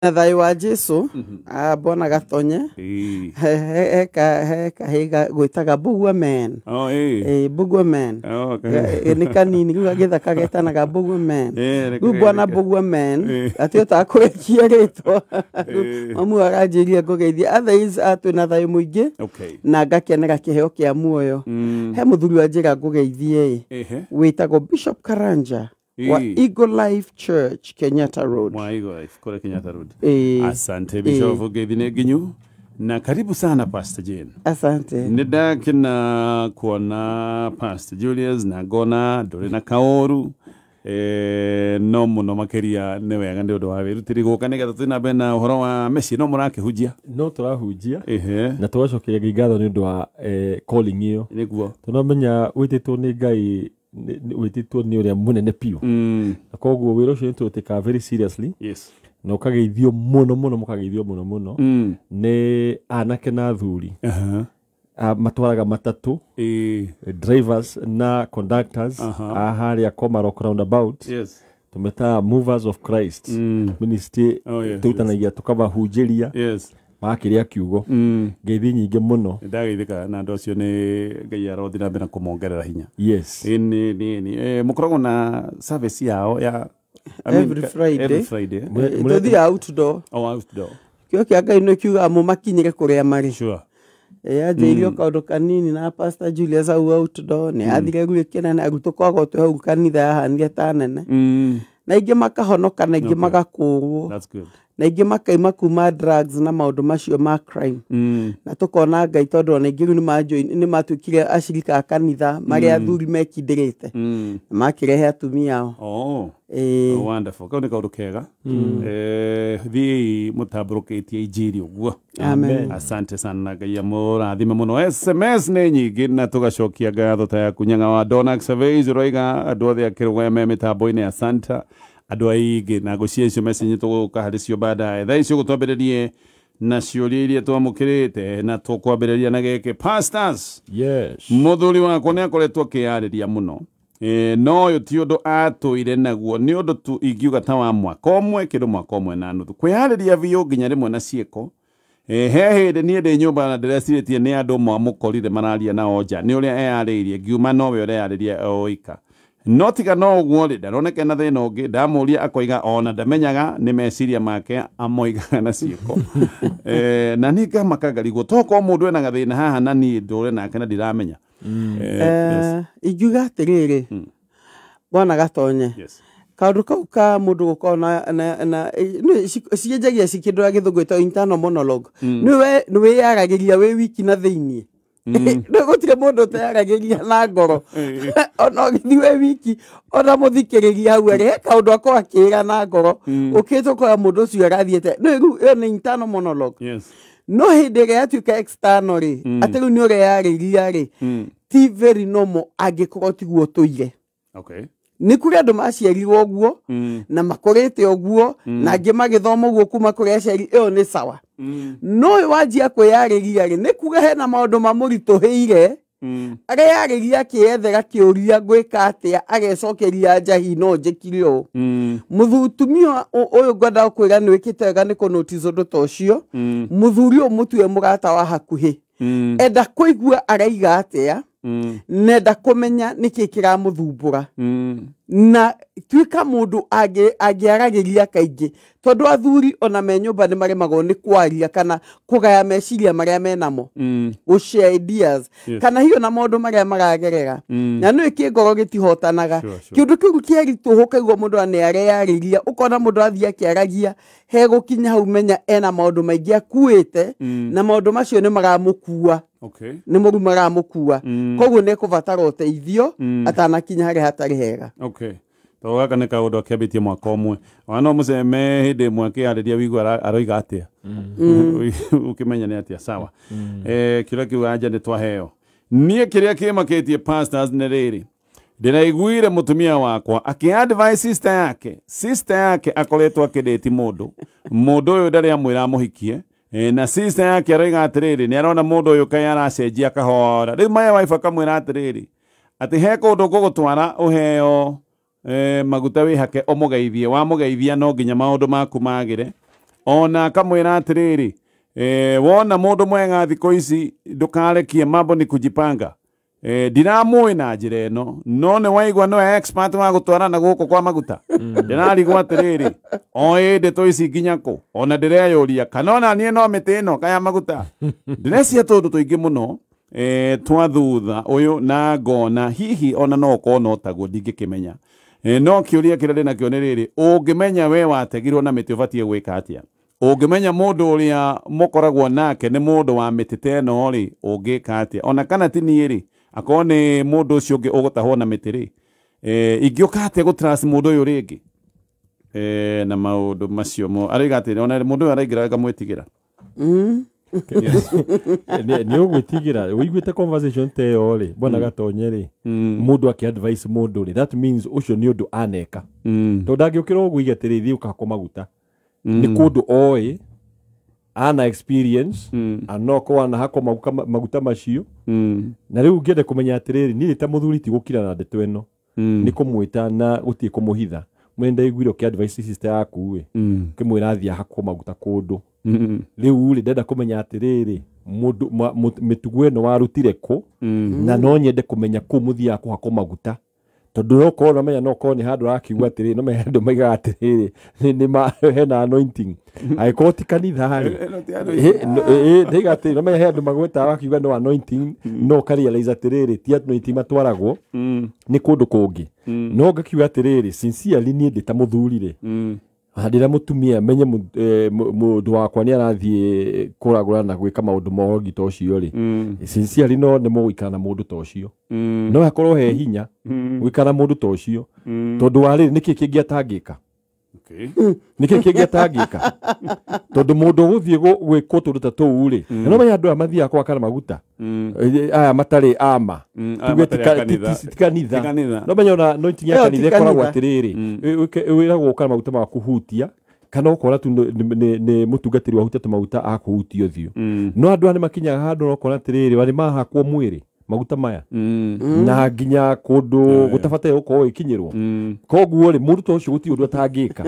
Na thayũ wa Jesu. Mbona Gatonye. Ĩĩ. He kahĩ gwĩtaga Mbugua Man. Oh, ĩĩ. Ĩ, Mbugua Man. Oh, okay. Nĩ kanini rĩu gagĩthaka getanaga Mbugua Man. Ĩ, Rĩu bwana Mbugua Man Ĩ. atihotaga kũrekia rĩtwa. Ĩ. Mamu aranjĩria ngũgeithie. Otherwise twĩna thayũ mũingĩ Okay. na ngakenera kĩheo kĩa muoyo. He mũthuri wa njĩra ngũgeithie ĩ, Ehe. wĩtagwo Bishop Karanja wa Ĩ. Eagle Life Church, Kenyatta Road. Mwa Eagle Life kule Kenyatta Road. Ĩ. Asante Bishop, ngeithi nĩ nginyu na karibu sana Pastor Jane. Asante. Nĩ ndakena kuona Pastor Julius na ngona ndũrĩ na kaũru, no mũno makĩria nĩ wega nĩ ũndũ wa wĩrutĩri gũka nĩgetha tũthiĩ na mbere na ũhoro wa mĩciĩ no mũrakĩhunjia. No tũrahunjia Ehe. na tũgacokeria Ngai ngatho nĩ ũndũ wa calling ĩyo. Nĩguo. Tũramenya wĩtĩtwo nĩ Ngai, wĩtĩtwo nĩ ũrĩa mũnene biũ, na koguo wĩra ũcio nĩ tũwĩtĩkaga very seriously na ũkageithio mũno mũno, mũkageithio mũno mũno nĩ anake na athuri. Matwaraga matatũ, drivers na conductors a harĩa Komarok roundabout. Tũmetaga Movers of Christ Ministry. Oh, yes. Tũrutanagia tũkamahunjĩria magakĩrĩa kiugo. Ngeithi nyingĩ mũno. Ndageithĩka na andũ acio, nĩ Ngai arothi na mbere na kũmongerera hinya. Yes. Ĩ, nĩ mũkoragwo na service yao ya, I mean, Every Friday. Every Friday. Tũthiaga outdoor. Oh, outdoor. Kĩo kĩa Ngai nĩ kiugaga mũmakinyĩre kũrĩa marĩ. Anjĩirio kaũndũ kanini na Pastor Julius hau outdoor nĩ athire rĩu kĩnene arutwo kwaga twĩ hau kanitha yahanire ta nene, na ingĩ makahonoka na ingĩ magakũrwo, That's good. na ingĩ makaima kuma drugs na maũndũ macio ma crime, na tũkona Ngai tondũ ona ingĩ rĩu nĩ matuĩkire acirika a kanitha marĩa athuri mekindĩrĩte na makĩrehe atumia ao. Oh. Ĩ. Oh, wonderful. Kau nĩ kaũndũ kega. Thiĩi mũtambũrũkĩtie injiri ũguo. Amen. Asante sana, Ngai amũrathime mũno. SMS nĩ nyingĩ na tũgacokia ngatho ta yaku Nyaga wa Donax Surveys ũroiga andũ othe akĩrũgame me mĩtambo-inĩ ya Santa, andũ aingĩ na ngũcia icio message tũgũka harĩ cio baadaye. Thaa icio gũtwambĩrĩrie na ciũria iria twamũkĩrĩte na tũkwambĩrĩria na gĩkĩ, pastors. Yes. Mũthuri wakwa nĩ akoretwo akĩyarĩria mũno, no ũyũ ti ũndũ atũire naguo, nĩ ũndũ tu ingiuga ta wa mwaka ũmwe kĩndũ mwaka ũmwe na nuthu, kwĩyarĩria biũ nginya rĩmwe na ciĩko. He hĩndĩ niĩ ndĩ nyũmba na ndĩrecirĩtie nĩ andũ mwamũkorire mararia nao nja nĩ ũrĩa eyarĩirie, ngiuma nowe ũreyarĩria oika, no tiga no ũguo rĩ, ndaroneka na thĩna ũngĩ. Ndamũria akoiga ona ndamenyaga nĩ meciria make amoigaga na ciĩko. Na nĩ ngamaka ngarigwo tokorwo mũndũ ena gathĩna haha na niĩ ndũre nake na ndiramenya. Yes. Ingiuga atĩrĩrĩ, bwana Gatonye, kaũndũ kau ka mũndũ gũkorwo na cienjagia cikĩndũ ya gĩthũngũ ĩtagwo internal monologue, nĩwe nĩ wĩyaragĩria wĩ wiki na thĩiniĩ. Nĩ gũtirĩ mũndũ ũteyaragĩria na ngoro ona ũgĩthiĩ wĩ wiki, ona mũthikĩrĩria hau arĩ he kaũndũ akorwo akĩĩra na ngoro ũkĩte ũkora mũndũ ũcio arathiĩte nĩ rĩu ĩyo nĩ internal monologue. No hĩndĩ ĩrĩa yatuĩka external rĩ, atĩ rĩu nĩ ũreyarĩria rĩ, ti very normal angĩkorwo tiguo tũire. Nĩ kũrĩ andũ maciarirwo ũguo na makũrĩte ũguo na angĩ magĩthoma ũguo kuma kũrĩ aciari, ĩyo nĩ sawa. No ũyũ wanjia kwĩyarĩria rĩ, nĩ kuga hena maũndũ mamũritũhĩire, areyarĩria akĩyethera kĩũria ngwĩka atĩa, agecokeria njahi no njĩkire ũũ. Mũtumia ũyũ ngwenda kwĩra nĩ wĩkĩte wega nĩ kũnotice ũndũ ta ũcio. Mũthuri ũyũ mũtue mũrata wa hakuhĩ, enda kũigua araiga atĩa, nenda kũmenya nĩkĩ kĩramũthumbũra, na tuĩka mũndũ angĩaragĩria kaingĩ, tondũ athuri ona me nyũmba nĩ maremagwo nĩ kwaria kana kũgaya meciria marĩa menamo, gũ-share ideas, kana hiyo na maũndũ marĩa maragerera, na nĩ kĩngoro gĩtihotanaga. Sure. Kĩũndũ kĩu kĩaritũhũ ũkaigua mũndũ nĩ areyarĩria, ũkona mũndũ athiĩ akĩaragia hegũkinya hau menya ena maũndũ maingĩ akuĩte, na maũndũ macio nĩ maramũkua, nĩ mũru maramũkua, koguo nĩ ekũbatara ũteithio atanakinya harĩa hatarĩ hega. Okay. To gaka nĩ kaũndũ akĩambĩtie mwaka ũmwe, ona no mũceme hĩndĩ ĩmwe akĩarĩria wĩigua aroiga atĩa, ũkĩmenya nĩ atĩa. Sawa. Kĩũria kĩu anja nĩ twaheo. Niĩ kĩrĩa kĩmakĩtie, pastors, nĩ rĩrĩ, ndĩraiguire mũtumia wakwa akĩ-advise sister yake. Sister yake akoretwo akĩndĩti mũndũ, mũndũ ũyũ ndarĩ amwĩra amũhikie. Na sister yake aroiga atĩrĩrĩ, nĩ arona mũndũ ũyũ kaĩ aracenjia kahora. Rĩu my wife akamwĩra atĩrĩrĩ, atĩ he kũndũ ngũgũtwara ũheo maguta wĩhake ũmũgeithie, wamũgeithia no nginya maũndũ maku magĩre. Ona akamwĩra atĩrĩrĩ, wona mũndũ mwega thikũ ici ndũkarekie mambo ni kujipanga. Ndiramũĩ na njĩra ĩno, no nĩ waigua nĩwe expert wa gũtwarana gũkũ kwa maguta. Ndĩrarigwo atĩrĩrĩ, oĩ ndeto ici nginya kũ? Ona ndĩreyũria kana ona niĩ no mĩtĩ ĩno kaya maguta. Ndĩrecia tũndũ tũingĩ mũno twa thutha ũyũ, na ngona hihi ona no ũkorwo no taguo ndingĩkĩmenya. No kĩũria kĩrĩa ndĩnakĩo nĩ rĩrĩ, ũngĩmenya we wategirwo na mĩtĩ ũbatiĩ gwĩka atĩa? Ũngĩmenya mũndũ ũrĩa mũkoragwo nake nĩ mũndũ wa mĩtĩ ta ĩno rĩ, ũngĩka atĩa? Ona kana ti niĩ rĩ, akorwo nĩ mũndũ ũcio ũngĩ ũgũtahwo na mĩtĩ rĩ, ingĩũka atĩa gũ trust mũndũ ũyũ rĩngĩ? Na maũndũ macio mo arauga atĩrĩ, ona mũndũ ũyũ araingĩra ngamwĩtigĩra. Nĩ ũgwĩtigĩra ũiguĩte conversation ta ĩyo rĩ, bwana Gatonye rĩ, mũndũ akĩ advice mũndũ rĩ, that means ũcio nĩ ũndũ aneka. Tondũ ndangĩũkĩra ũguo uige atĩrĩ, thiĩ ũkahakwo maguta. Nĩ kũndũ oĩ, ana experience, no akorwo anahakwo maguta macio. Na rĩu ngĩende kũmenya atĩrĩrĩ, niĩ ta mũthuri ti gũkira na ndeto ĩno, nĩ kũmwĩta na gũtirĩ kũmũhitha. Mwene ndaiguire ũkĩ advice sister yaku ĩ, ũkĩmwĩra athiĩ ahakwo maguta kũndũ. Rĩu rĩ, ndenda kũmenya atĩrĩrĩ, mũndũ mĩtugo ĩno warutire kũ, na no nyende kũmenya kũ mũthiaga kũhakwo maguta. Tondũ no korwo nomenya no korwo nĩ handũ arakiuga atĩrĩrĩ, no menya andũ maigaga atĩrĩrĩ, nĩ hena anointing. Angĩkorwo ti kanitha rĩ, ndaiga atĩrĩrĩ, no menya he andũ magwetaga makiuga no anointing, no ũkarealize atĩrĩrĩ, ti anointing matwaragwo, nĩ kũndũ kũngĩ. No ngakiuga atĩrĩrĩ, sincerely niĩ ndĩ ta mũthuri rĩ, ndĩra mũtumia menye mũndũ wakwa nĩ arathiĩ kũragũra na gwĩka maũndũ morogi ta ũcio rĩ, sincerely no nĩ mũgũikara na mũndũ ta ũcio. No hakorwo he hinya gũikara na mũndũ ta ũcio, tondũ wa rĩrĩ, nĩkĩ kĩngĩ atangĩka? Nĩkĩ kĩngĩ atangĩka? Tondũ mũndũ ũgũthiĩ gwĩkwo tũndũ ta tũu rĩ, na no menya andũ aya mathiaga kũhakana maguta, aya matarĩ ama, tuge ti kanitha. No menya ona anointing ya kanitha ĩkoragwo atĩrĩrĩ, wĩragwo ũkana maguta ma kũhutia, kana ũkora tu nĩ mũtungatĩri wahutia tũmaguta akũhutia ũthiũ. No andũ aya nĩ makinyaga handũ ũkona atĩrĩrĩ, warĩ mahakwo mwĩrĩ maguta maya, na nginya kũndũ gũtabataire gũkorwo ĩkinyĩrwo. Koguo rĩ, mũndũ ta ũcio gũtirĩ ũndũ atangĩka.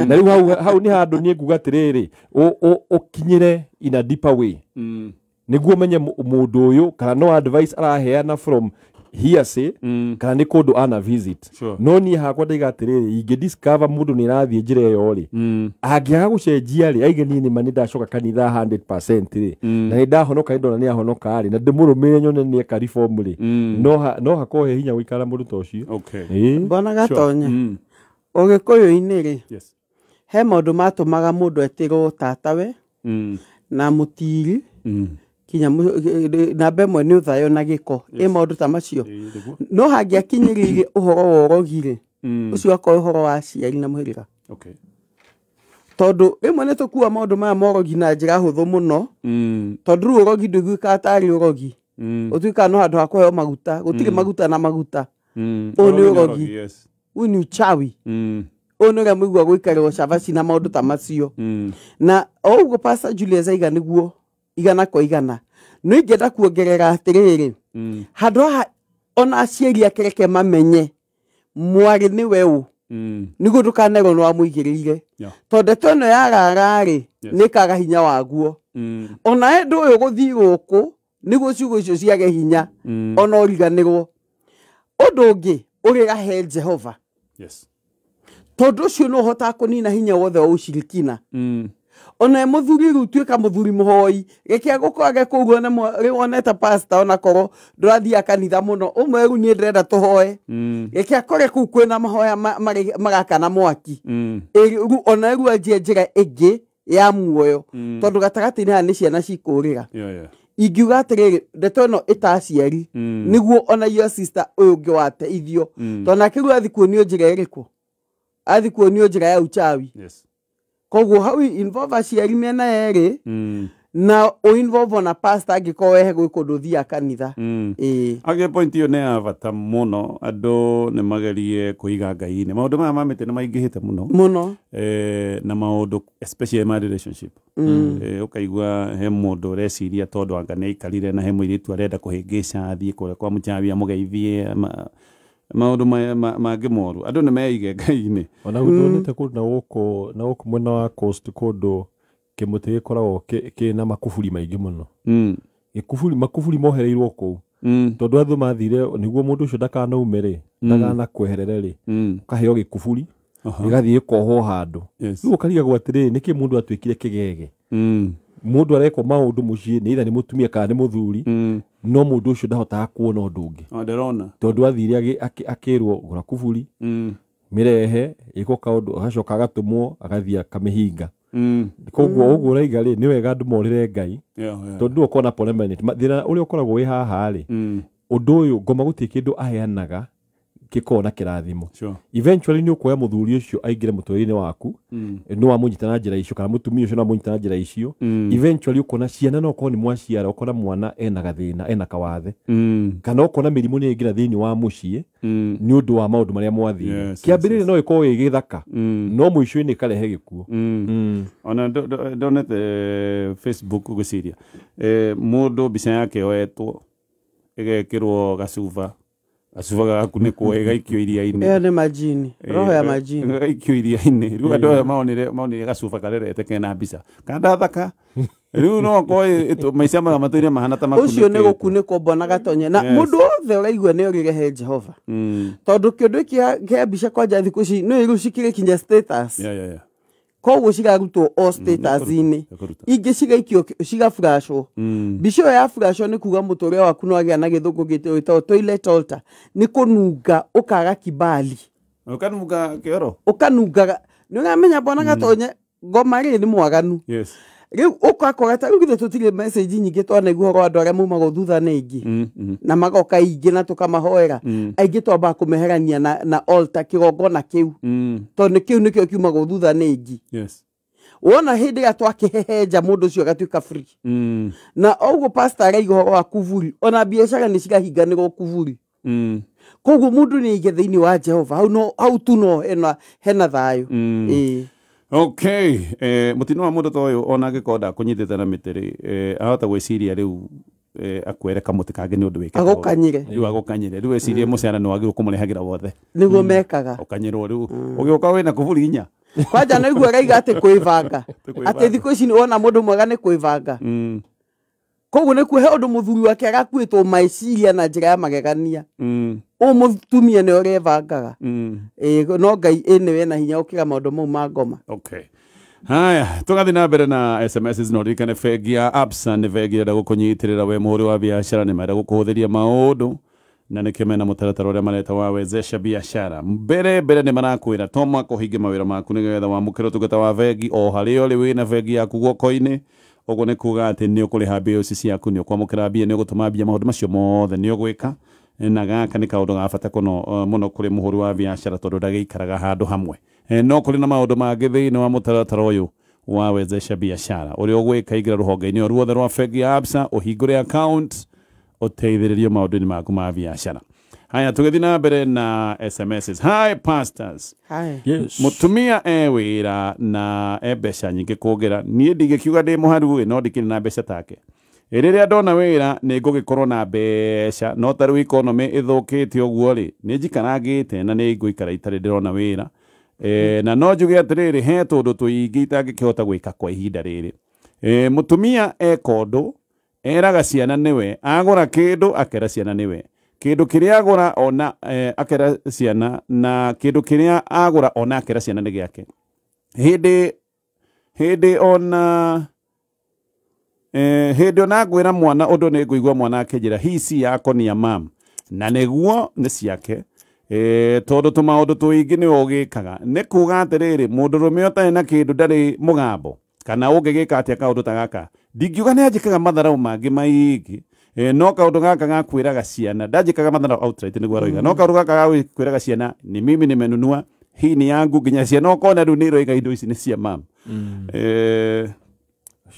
Na rĩu hau nĩ handũ niĩ nguga atĩrĩrĩ, ũkinyĩre in a deeper way, nĩguo ũmenye mũndũ ũyũ kana no advice araheana from hearsay, kana nĩ kũndũ ana visit. No niĩ hakwa ndaiga atĩrĩrĩ, ingĩ discover mũndũ nĩ arathiĩ njĩra ĩyo rĩ, angĩaga gũcenjia rĩ, aige niĩ nĩma nĩ ndacoka kanitha 100% rĩ, na nĩ ndahonoka, nĩ ndona nĩ ahonoka rĩ, na ndĩmũrũmĩrĩre nyone nĩ eka reform rĩ, no hakorwo he hinya gũikara mũndũ ta ũcio. Bwana Gatonye, Ũgĩkũyũ-inĩ rĩ, he maũndũ matũmaga mũndũ etĩrwo tatawe na mũtiri, kinya namba ĩmwe nĩ ũthayo na gĩko, ĩ maũndũ ta macio. No hangĩakinyĩrĩire ũhoro wa ũrogi rĩ, ũcio akorwo ũhoro wa aciari na mũhĩrĩga. Tondũ rĩmwe nĩ tũkua maũndũ maya ma ũrogi na njĩra hũthũ mũno, tondũ rĩu ũrogi ndũiguĩkaga tarĩ ũrogi, ũtuĩkaga no handũ ha kũheo maguta, gũtirĩ maguta na maguta. Ũyũ nĩ ũrogi, ũyũ nĩ uchawi, ũyũ nĩ ũrĩa mũigua gũikarĩrwo cabaci na maũndũ ta macio. Na o ũguo Pastor Julius aiga nĩguo igana kwa igana. No ingĩenda kuongerera atĩrĩrĩ, handũ haha ona aciari ake reke mamenye mwarĩ nĩwe ũ, nĩguo ndũkanerwo nĩ wamũigĩrĩire. Tondũ ndeto ĩno yarara rĩ, nĩ ĩkaga hinya waguo. Ona ũndũ ũyũ gũthiĩ gũkũ nĩguo ciugo icio ciage hinya, ona ũriganĩrwo. Ũndũ ũngĩ ũrĩra he Jehova. Tondũ ũcio no ũhotaga kũnina hinya wothe wa ũcirikina. Ona mũthuri rĩu tuĩka mũthuri mũhoi, reke agũkorage kũu rĩu onete pastor ona korwo ndũrathiaga kanitha mũno, ũmwe rĩu niĩ ndĩrenda tũhoe. Reke akore kũu kwĩna mahoya marakana mwaki. Ona rĩu anjie njĩra ĩngĩ ya muoyo, tondũ gatagatĩ-inĩ haha nĩ ciana cikũrĩra. Ingiuga atĩrĩrĩ, ndeto ĩno ĩtaciari, nĩguo ona your sister ũyũ ũngĩ wateithio. Tondũ nake rĩu athiĩ kuonio njĩra ĩrĩkũ? Athiĩ kuonio njĩra ya uchawi. Koguo hau involve aciari mĩena yerĩ, na ũ involve ona pastor angĩkorwo wehe gwĩ kũndũ ũthiaga kanitha. Agĩ point ĩyo nĩ ya bata mũno, andũ nĩ magerie kũiga Ngai-inĩ. Maũndũ maya ma mĩtĩ nĩ maingĩhĩte mũno. Mũno. Na maũndũ especially ma relationship. Ũkaigua he mũndũ ũreciria tondũ anga nĩ aikarire na he mũirĩtu arenda kũhĩngĩca athiĩ kũrĩa kwa mũchawi amũgeithie, maũndũ mangĩ moru. Andũ nĩ meige Ngai-inĩ. Ona gũthonete kũndũ na gũkũ mwena wa coast kũndũ Kĩmũtĩ gĩkoragwo kĩna makuburi maingĩ mũno. Gĩkuburi makuburi mohereirwo kũu. Tondũ andũ mathire nĩguo mũndũ ũcio ndakanaume rĩ, ndakanakweherere rĩ, ũkaheo gĩkuburi, gĩgathiĩ gĩkohwo handũ. Rĩu ũkarigagwo atĩrĩrĩ, nĩkĩ mũndũ atuĩkire kĩgege? Mũndũ arekwo maũndũ mũciĩ nĩ either nĩ mũtumia kana nĩ mũthuri, no mũndũ ũcio ndahotaga kuona ũndũ ũngĩ. Tondũ athire akĩrwo gũra kuburi, mĩrehe ĩko kaũndũ, agacoka agatũmwo agathiĩ akamĩhinga. Koguo ũguo ũraiga rĩ, nĩ wega andũ morĩre Ngai, tondũ ũkona permanent thĩna ũrĩa ũkoragwo wĩ haha rĩ, ũndũ ũyũ ngoma gũtirĩ kĩndũ aheanaga gĩkoragwo na kĩrathimo. Eventually nĩ ũkuoya mũthuri ũcio aingĩre mũtũrĩre-inĩ waku, nĩ wamũnyita na njĩra icio, kana mũtumia ũcio nĩ wamũnyita na njĩra icio. Eventually ũkona ciana no ũkorwo nĩ mwaciara, ũkona mwana ena gathĩna, ena kawathe, kana ũkona mĩrimũ nĩ ĩingĩra thĩinĩ wa mũciĩ nĩ ũndũ wa maũndũ marĩa mwathire. Kĩambĩrĩria no ĩkorwo ĩ gĩthaka, no mũico-inĩ ĩkarehe gĩkuũ. Ona ndonete Facebook ngwĩciria mũndũ mbica yake yoetwo ĩgekĩrwo gacuba, gacuba gagakunĩkwo ĩgaikio iria-inĩ. Ĩyo nĩ majini, roho ya majini. Ĩgaikio iria-inĩ. Rĩu andũ aya maonire gacuba karerete kena mbica. Kana ndathaka. Rĩu no okorwo maica maya matũire mahana ta makunĩkĩtwo. Ũcio nĩ gũkunĩkwo mbona gatonye. Na mũndũ wothe ũraigua nĩ orĩre he Jehova. Tondũ kĩũndũ kĩa mbica kwanja thikũ ici nĩ rĩu cikĩrĩ kinya status. Koguo cikarutwo o status-inĩ. Ingĩ cigaikio cigaflashwo. Mbica ĩyo ya flashwo nĩ kuga mũtũrĩre waku no agĩa na gĩthũngũ gĩtagwo toilet altar. Nĩ kũnunga ũkaga kibali. Ũkanunga kĩoro. Ũkanungaga. Nĩ ũramenya mbona gatonye ngoma rĩ nĩ mwaganu. Rĩu ũgakora ta rĩu githĩ tũtirĩ message nyingĩ twanaigua ũhoro wa andũ arĩa maumagwo thutha nĩ aingĩ. Na magoka aingĩ na tũkamahoera. Aingĩ twambaga kũmeherania na altar kĩgongona kĩu. Tondũ kĩu nĩkĩo kiumagwo thutha nĩ aingĩ. Wona hĩndĩ ĩrĩa twakĩhehenja mũndũ ũcio agatuĩka free. Na ũguo pastor araiga ũhoro wa kuburi, ona biacara nĩ cirahinganĩrwo kuburi. Koguo mũndũ nĩ aige thĩinĩ wa Jehova, hau tu no hena thayũ. Okay, mũtino wa mũndũ ta ũyũ ona angĩkorwo ndakũnyitĩte na mĩtĩ rĩ, ahota gwĩciria rĩu akwere kamũtĩ kangĩ nĩ ũndũ wĩkĩte. Agũkanyire. Rĩu agũkanyire. Rĩu ecirie mũcara nĩ wagĩrĩirwo kũmũrehagĩra wothe. Nĩguo mekaga. Ũkanyĩrwo rĩu ũgĩũka wĩna kuburi inya. Kwanja nĩ ũiguaga araiga atĩ kwĩbanga. Atĩ thikũ ici wona mũndũ mwega nĩ kwĩbanga. Koguo nĩ kuhe ũndũ mũthuri wake arakuĩtwo meciria na njĩra ya magegania. Ũyũ mũtumia nĩ ũrebangaga. No Ngai nĩwe na hinya gũkĩra maũndũ mau ma ngoma. Okay. Haya, tũgathiĩ na mbere na SMS no ririkane bengi ya Absa nĩ bengi ĩrenda gũkũnyitĩrĩra we mũhũri wa biacara, nĩ marenda gũkũhũthĩria maũndũ na nĩkĩo mena mũtaratara ũrĩa mareta wa wezesha biashara. Mbere nĩ marakwĩra to mũhaka ũhinge mawĩra maku nĩgetha wamũkĩre ũtungata wa bengi o harĩa ũrĩ wĩna bengi yaku guoko-inĩ. Ũguo nĩ kuga atĩ nĩ ũkũrĩha bills ciaku, nĩ ũkwamũkĩra mbia, nĩ ũgũtũma mbia, maũndũ macio mothe nĩ ũgwĩka. Na gaka nĩ kaũndũ ga bata mũno kũrĩ mũhũri wa biacara tondũ ndagĩikaraga handũ hamwe. No kũrĩ na maũndũ mangĩ thĩinĩ wa mũtaratara ũyũ wa wezesha biashara. Ũrĩa ũgwĩka, ingĩra rũhonge-inĩ o ruothe rwa bengi ya Absa, ũhingũre account, ũteithĩrĩrio maũndũ-inĩ maku ma biacara. Haya, tũgĩthiĩ na mbere na SMSs. Hi pastors. Hi. Yes. Mũtumia e wĩra na e mbeca nyingĩ kũngĩra. Niĩ ndingĩkiuga ndĩ mũharu no ndikĩrĩ na mbeca take. Rĩrĩa ndona wĩra nĩ ngũgĩkorwo na mbeca, no ta rĩu economy ĩthũkĩte ũguo rĩ, nĩ njikarangĩte na nĩ ngũikara itarĩ ndĩrona wĩra. Na no njuge atĩrĩrĩ, he tũndũ tũingĩ itangĩkĩhota gwĩka kwa ihinda rĩrĩ. Mũtumia eka ũndũ, eraga ciana nĩwe, agũra kĩndũ akera ciana nĩwe. Kĩndũ kĩrĩa agũra ona akera ciana, na kĩndũ kĩrĩa agũra ona akera ciana nĩ gĩake. Hĩndĩ ona hĩndĩ ona ngwĩra mwana ũndũ nĩ ngũigua mwana akĩnjĩra hii si yako ni ya mam, na nĩguo nĩ ciake. Tondũ tũmaũndũ tũingĩ nĩ ũgĩkaga. Nĩ kuga atĩrĩrĩ, mũndũrũme ũtarĩ na kĩndũ ndarĩ mũgambo, kana ũngĩgĩka atĩa kaũndũ ta gaka. Ndingiuga nĩ anjĩkaga matharau mangĩ maingĩ, no kaũndũ gaka gakwĩraga ciana, ndanjĩkaga matharau outright nĩguo aroiga, no kaũndũ gaka gakwĩraga ciana ni mimi nimenunua, hii ni yangu, nginya ciana ũkona rĩu nĩ iroiga indo ici nĩ cia mam.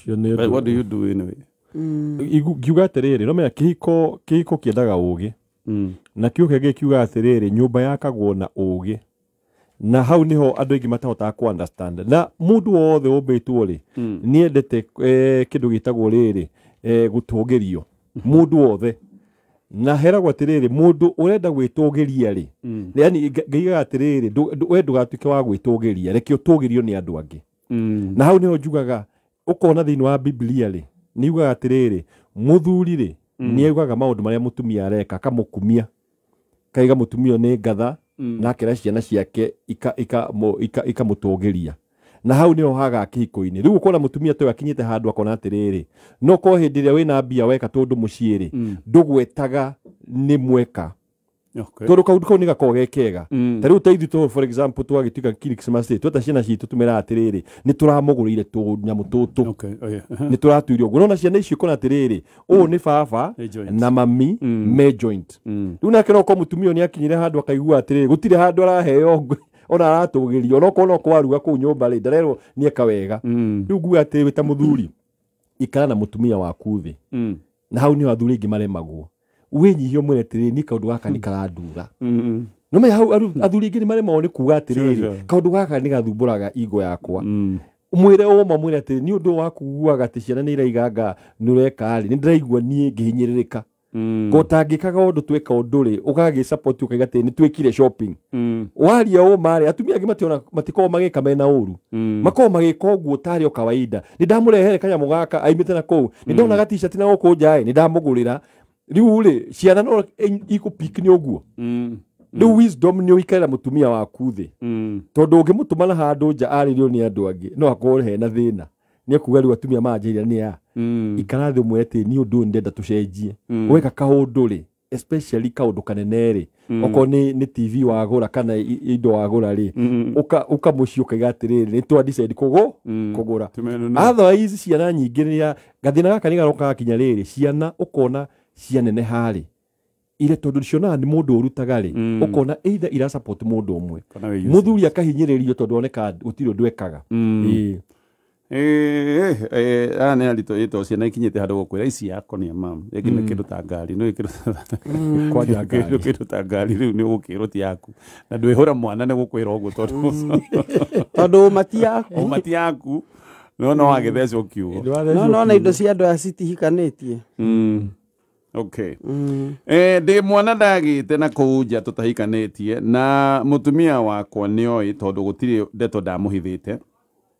But what do you do anyway? Ngiuga atĩrĩrĩ, no menya kĩhiko kĩendaga ũũgĩ. Na kiugo kĩngĩ kiuga atĩrĩrĩ, nyũmba yakagwo na ũũgĩ. Na hau niho andũ aingĩ matahotaga ku understand. Na mũndũ wothe ũmbĩtwo rĩ, nĩendete kĩndũ gĩtagwo rĩrĩ, gũtũgĩrio. Mũndũ wothe. Na heragwo atĩrĩrĩ, mũndũ ũrenda gwĩtũgĩria rĩ, yani ngaigaga atĩrĩrĩ, we ndũgatuĩke wa gwĩtũgĩria, reke ũtũgĩrio nĩ andũ angĩ. Na hau niho njugaga Ũkona thĩinĩ wa Biblia rĩ, nĩ yugaga atĩrĩrĩ, mũthuri rĩ nĩ augaga maũndũ marĩa mũtumia areka akamũkumia, kaiga mũtumia nĩ ngatha na akera ciana ciake ikamũtũgĩria. Na hau nĩho haga kĩhiko-inĩ. Rĩu ũkona mũtumia ta ũyũ akinyĩte handũ akona atĩrĩrĩ, no korwo hĩndĩ ĩrĩa wĩna mbia weka tũndũ mũciĩ rĩ, ndũgwetaga nĩ mweka. Tondũ kaũndũ kau nĩ gakoragwo ge kega. Ta rĩu ta ithuĩ for example twagĩtuĩka Christmas Day, tweta ciana citũ tũmeraga atĩrĩrĩ, nĩ tũramũgũrĩire tũnyamũ tũtũ. Nĩ tũratuire ũguo. Nona ciana icio ikona atĩrĩrĩ, ũũ nĩ baba na mami me joint. Rĩu nake no korwo mũtumia ũyũ nĩ akinyire handũ akaigua atĩrĩrĩ, gũtirĩ handũ araheo ona aratũgĩrio, ona okorwo no kwaruga kũu nyũmba rĩ, ndarerwo nĩ eka wega. Rĩu nguga atĩrĩ, wĩ ta mũthuri, ikara na mũtumia waku thĩ. Na hau nĩho athuri aingĩ maremagwo. Wĩnyihie ũmwĩre atĩrĩrĩ, niĩ kaũndũ gaka nĩ karandura. No menya hau athuri aingĩ nĩ maremagwo nĩ kuga atĩrĩrĩ, kaũndũ gaka nĩ gathumbũraga ingo yakwa. Mwĩre ũma, mwĩre atĩrĩ, nĩ ũndũ wa kuguaga atĩ ciana nĩ iraiganga nĩ ũreka rĩ, nĩ ndĩraigua niĩ ngĩhinyĩrĩrĩka. Ngotangĩkaga ũndũ tweka ũndũ rĩ, ũgagĩ support ũkaiga atĩ nĩ twĩkire shopping. Waria ũma rĩ, atumia angĩ mationa matikoragwo magĩka mena ũru. Makoragwo magĩka ũguo tarĩ o kawaida. Nĩ ndamũrehere kanyamũ gaka aimĩte na kũu, nĩ ndona ga t-shirt na gũkũ nja ĩ, nĩ ndamũgũrĩra. Rĩu rĩ, ciana no ikũpick nĩ ũguo. Rĩu wisdom nĩ ũikarĩra mũtumia waku thĩ. Tondũ ũngĩmũtũma na handũ nja arĩrio nĩ andũ angĩ, no akorwo hena thĩna. Nĩ ekuga rĩu atumia manjĩrire nĩ a. Ikara thĩ ũmwĩre atĩ niĩ ũndũ ũyũ ndĩrenda tũcenjie. Weka kaũndũ rĩ, especially kaũndũ kanene rĩ, okorwo nĩ TV wagũra kana indo wagũra rĩ, ũka mũciĩ ũkaiga atĩrĩrĩ, nĩ twa decide kũgũra. Otherwise ciana nyingĩ rĩrĩa gathĩna gaka nĩ garoka gakinya rĩrĩ, ciana ũkona cianeneha rĩ, ire tondũ cionaga nĩ mũndũ ũrutaga rĩ, ũkona either ira support mũndũ ũmwe, mũthuri akahinyĩrĩrio tondũ oneka gũtirĩ ũndũ ekaga. Aya nĩ aritũ ĩto ciana ikinyĩte handũ gũkwĩra ici yako nĩ mam, rĩngĩ nĩ kĩndũ ta ngari, no kwanja ngari, kĩndũ ta ngari rĩu nĩ ũgũkĩrwo ti yaku, na ndwĩhũra mwana nĩ gũkwĩra ũguo tondũ mati yaku, mati yaku, no no wagĩthecwo kiugo. No no indo cia andũ aya citihikanĩtie. Okay. Ndĩ mwana ndagĩte na kũu nja tũtahikanĩtie, na mũtumia wakwa nĩoĩ tondũ gũtirĩ ndeto ndamũhithĩte.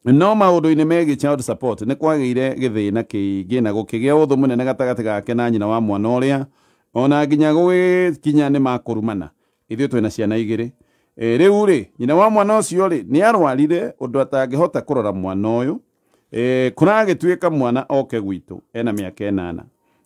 No maũndũ-inĩ megiĩ child support nĩ kwagĩire gĩthĩna kĩingĩ na gũkĩgĩa ũthũ mũnene gatagatĩ gake na nyina wa mwana ũrĩa, ona nginya gũgĩkinya nĩ makũrumana. Ithuĩ twĩna ciana igĩrĩ. Rĩu rĩ, nyina wa mwana ũcio rĩ, nĩ arwarire ũndũ atangĩhota kũrora mwana ũyũ. Kũragĩtuĩka mwana oke gwitũ ena mĩaka 8.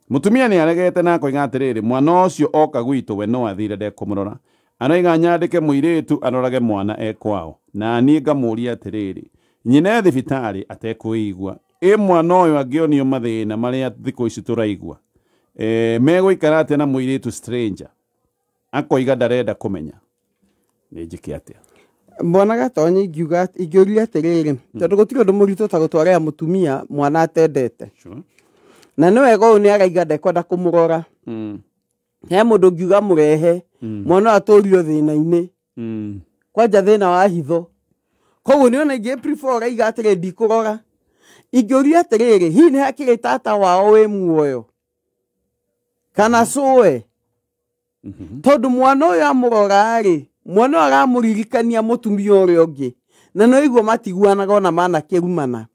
Mũtumia nĩ aregete na akoiga atĩrĩrĩ, mwana ũcio oka gwitũ we no athire ndekũmũrora. Araiga nyandĩke mũirĩtu arorage mwana e kwao. Na niĩ ngamũria atĩrĩrĩ, nyina e thibitarĩ atekũigua, ĩ mwana ũyũ angĩonio mathĩna marĩa thikũ ici tũraigua, megũikara atĩa na mũirĩtu stranger? Akoiga ndarenda kũmenya. Nĩ njĩke atĩa? Mwana Gatonye ingiuga ingĩũria atĩrĩrĩ, tondũ gũtirĩ ũndũ mũritũ ta gũtwarĩra mũtumia mwana atendete. Na nĩ wega ũyũ nĩ araiga ndekwenda kũmũrora. He mũndũ ũngiuga mũrehe, mwana ũyũ atũrio thĩna-inĩ. Kwanja thĩna wa hitho. Koguo nĩ ona ingĩ prefer ũraiga atĩrĩ ndikũrora. Ingĩũria atĩrĩrĩ, hihi nĩ hakĩrĩ tata wao wĩ muoyo? Kana cũwe? Tondũ mwana ũyũ amũrora rĩ, mwana ũyũ aramũririkania mũtumia ũrĩa ũngĩ. Na no igua matiguanaga ona manakĩrumana.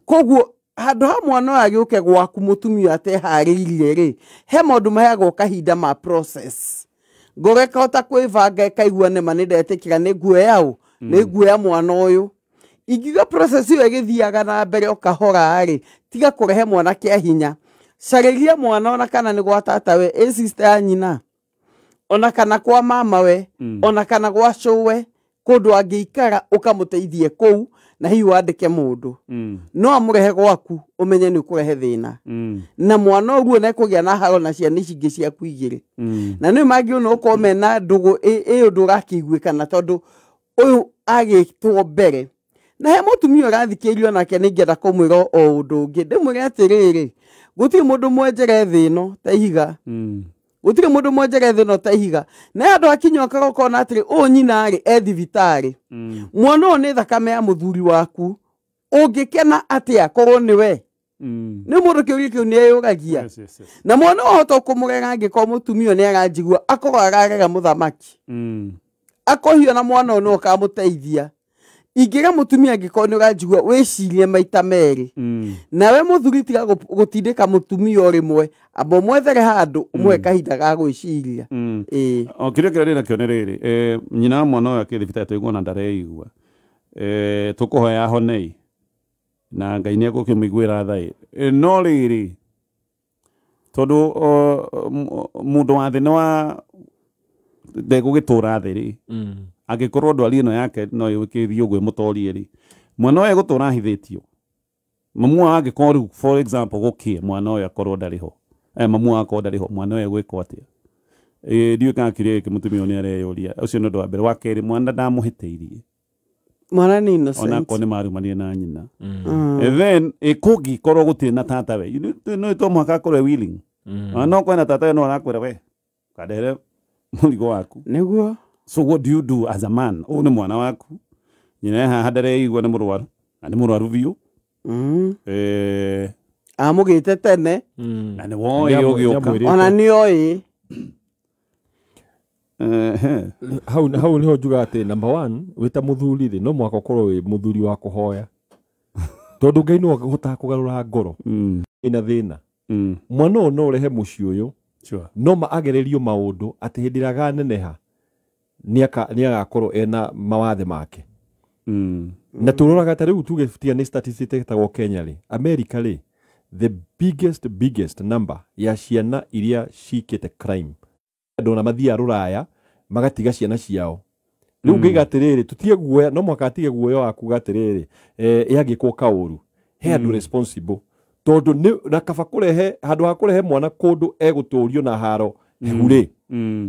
Koguo handũ ha mwana ũyũ agĩũke gwaku mũtumia ateharĩirie rĩ, he maũndũ maheagwo kahinda ma process. Ngoro ĩkahota kwĩbanga ĩkaigua nĩma nĩ ndetĩkĩra nĩ nguoya ũ, nĩ nguoya mwana ũyũ. Ingiuga process ĩyo ĩgĩthiaga na mbere o kahora rĩ, tiga kũrehe mwana kĩa hinya. Carĩria mwana ona kana nĩ gwa tatawe, ĩ sister ya nyina, ona kana kwa mamawe, ona kana gwa cũwe, kũndũ angĩikara ũkamũteithie kũu, na hihi wandĩke mũndũ. No amũrehe gwaku ũmenye nĩ ũkũrehe thĩna. Na mwana ũguo nĩ ekũgĩa na haro na ciana ici ingĩ ciaku igĩrĩ. Na nĩ mangĩona ũkorwo mena ndũgũ ĩ ũndũ ũrakĩiguĩkana tondũ ũyũ agĩtwo mbere. Na he mũtumia ũrathikĩrĩrio nake nĩ ingĩenda kũmwĩra o ũndũ ũngĩ. Ndĩmwĩre atĩrĩrĩ, gũtirĩ mũndũ mwenjere thĩ ĩno ta ihiga. Gũtirĩ mũndũ mwenjere thĩ ĩno ta ihiga. Na andũ akinya ũkaga ũkona atĩrĩ, ũyũ nyina rĩ, e thibitarĩ. Mwana ũyũ nĩ thakame ya mũthuri waku. Ũngĩkena atĩa korwo nĩ we? Nĩ mũndũ kĩũria kĩu nĩ eyũragia. Na mwana ũyũ ahota kũmũrera angĩkorwo mũtumia ũyũ nĩ aranjigua, akorwo ararera mũthamaki. Akohio na mwana ũyũ nĩwe ũkamũteithia. Ingĩra mũtumia angĩkorwo nĩ ũranjigua wĩcirie maita merĩ. Nawe mũthuri tiga gũtindĩka mũtumia o rĩmwe, amba ũmwethere handũ ũmũhe kahinda ga gwĩciria. Ĩĩ. O kĩrĩa kĩrĩa ndĩ nakĩo nĩ rĩrĩ, nyina wa mwana ũyũ akĩ thibitarĩ tũigua ona ndareigua. Tũkũhoya ahonei na Ngai nĩ egũkĩmũiguĩra tha ĩ. No rĩrĩ, tondũ mũndũ wa thĩ nĩ wa ndegũgĩtũra thĩ rĩ, angĩkorwo ndwari ĩno yake no ĩgĩthiĩ ũguo ĩmũtorie rĩ, mwana ũyũ egũtũra ahithĩtio. Mamu wao angĩkorwo rĩu for example gũkĩe mwana ũyũ akorwo ndarĩ ho, mamu wao akorwo ndarĩ ho, mwana ũyũ egwĩkwo atĩa? Ndiũĩ kana kĩrĩa gĩkĩ mũtumia ũyũ nĩ areyũria. Ũcio nĩ ũndũ wa mbere. Wa kerĩ, mwana ndamũhĩtĩirie. Mwana nĩ innocent. Onakorwo nĩ marumanire na nyina. Then kũngĩkorwo gũtirĩ na tata we, no to mũhaka akorwo e willing. Ona no kwĩna tata we no arakwĩra we kandehere mũrigo waku. Nĩguo. So what do you do as a man? Ũyũ nĩ mwana waku, nyina e haha ndareigua nĩ mũrwaru, na nĩ mũrwaru biũ. Amũgĩte tene. Na nĩ woĩ ũgĩũka. Ona nĩ oĩ. Hau nĩho njugaga atĩ number 1 wĩta mũthuri rĩ, no mũhaka ũkorwo wĩ mũthuri wa kũhoya, tondũ Ngai no ahotaga kũgarũra ngoro ĩna thĩna. Mwana ũyũ no ũrehe mũciĩ ũyũ, no ma agererio maũndũ atĩ hĩndĩ ĩrĩa akaneneha nĩ agakorwo ena mawathe make. Na tũroraga ta rĩu tuge tiga nĩ statistics ĩtagwo Kenya rĩ, America rĩ, the biggest number ya ciana iria cikĩte crime, andũ ona mathiaga rũraya magatiga ciana ciao. Rĩu ngaiga atĩrĩrĩ, tũtige guoya, no mũhaka atige guoya wa kuga atĩrĩrĩ, ĩangĩkwo kaũru, he andũ responsible, tondũ na kaba kũrehe handũ ha kũrehe mwana kũndũ egũtũrio na haro hehu rĩ,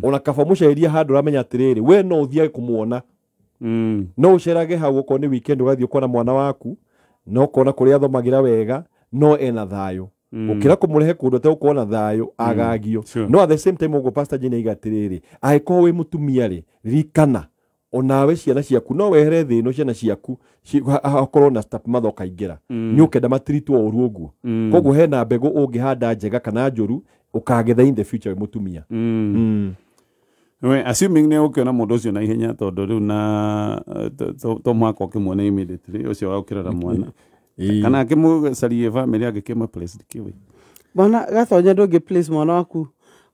ona kaba mũceria handũ ũramenya atĩrĩrĩ, we no ũthiage kũmuona, no ũcerage hau okorwo nĩ weekend ũgathiĩ ũkona mwana waku, no ũkona kũrĩa athomagĩra wega, no ena thayũ. Gũkĩra kũmũrehe kũndũ ategũkorwo na thayũ agagio. No at the same time ũguo Pastor Jane aiga atĩrĩrĩ, angĩkorwo wĩ mũtumia rĩ, ririkana onawe ciana ciaku no wehere thĩ ĩno, ciana ciaku hakorwo na step mother ũkaingĩra, nĩ ũkenda matiritwo ũru ũguo. Koguo hena mbegũ ũngĩhanda njega kana njũru ũkagetha in the future wĩ mũtumia. We assuming nĩ ũkĩona mũndũ ũcio na ihenya, tondũ rĩu na to mũhaka ũkĩmuone immediately ũcio wa gũkĩrora mwana, kana akĩmũcarie family angĩkĩmwe place ndikĩũĩ. Mwana Gatonya ndũngĩ place mwana waku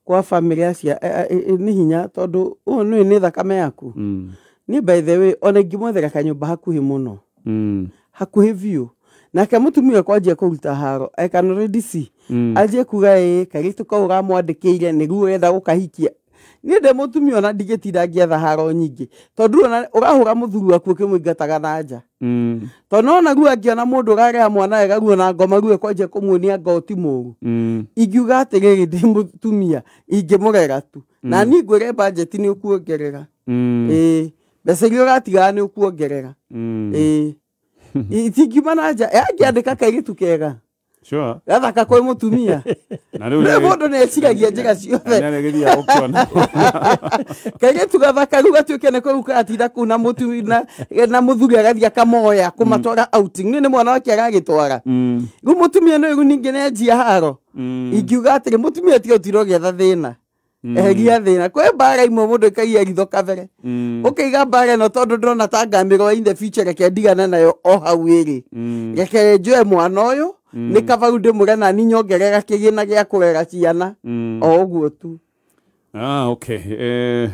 kwa family acia nĩ hinya, tondũ ũyũ nĩ thakame yaku. Niĩ by the way ona ingĩmwethera kanyũmba hakuhĩ mũno, hakuhĩ biũ, nake mũtumia kwanjia kũruta haro, I can already see anjie kuga ĩ kairĩtu kau ũramwandĩkĩire nĩguo ũrenda gũkahikia. Niĩ ndĩ mũtumia ona ndingĩtinda ngĩetha haro nyingĩ, tondũ ona ũrahũra mũthuri waku ũkĩmũingataga na nja. Tondũ nona ruo angĩona mũndũ ũrarera mwana wega ruo na ngoma ruo kwanjia kũmuonia ngoti mũru. Ingiuga atĩrĩrĩ, ndĩ mũtumia ingĩmũrera tu, na niĩ ngwĩre budget nĩ ũkuongerera. Ĩĩ, mbeca iria ũratigaga nĩ ũkuongerera. Ĩĩ, itingiuma na nja angĩandĩka kairĩtu kega. Sure. Gathaka kwĩ mũtumia. Na rĩu Nĩ mũndũ nĩ eciragia njĩra ciothe. Nĩ arĩgĩthiaga gũkĩona. Kairĩtu gathaka rĩu gatuĩke nĩ kũu karatinda kũu na mũtumia na mũthuri agathiĩ akamoya kũmatwara outing. Nĩ mwana wake aragĩtwara. Rĩu mũtumia nĩ rĩu ningĩ nĩ anjia haro. Ingiuga atĩrĩ, mũtumia tiga ũtira ũgĩetha thĩna. Eheria thĩna. Kwĩ mbara imwe mũndũ ĩkaiya ritho kabere. Ũkaiga mbara ĩno tondũ ndĩrona ta ngamĩrwo in the future, reke ndigane nayo o hau ĩrĩ. Reke njoe mwana ũyũ, nĩ kaba rĩu ndĩmũre na niĩ nyongerera kĩgĩna gĩa kũrera ciana. O ũguo tu. Okay.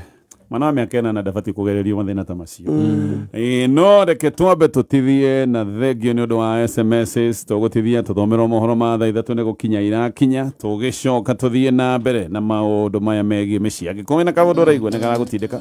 Mwana wa mĩaka ĩnana ndabatiĩ kũgererio mathĩna ta macio. No reke twambe tũtithie na thengio nĩ ũndũ wa SMSs, tũgũtithia tũthomerwo mohoro ma thaa 3 nĩ gũkinya irakinya, tũgĩcoka tũthiĩ na mbere na maũndũ maya megiĩ mĩciĩ. Angĩkorwo wĩna kaũndũ ũraigua nĩ karagũtindĩka,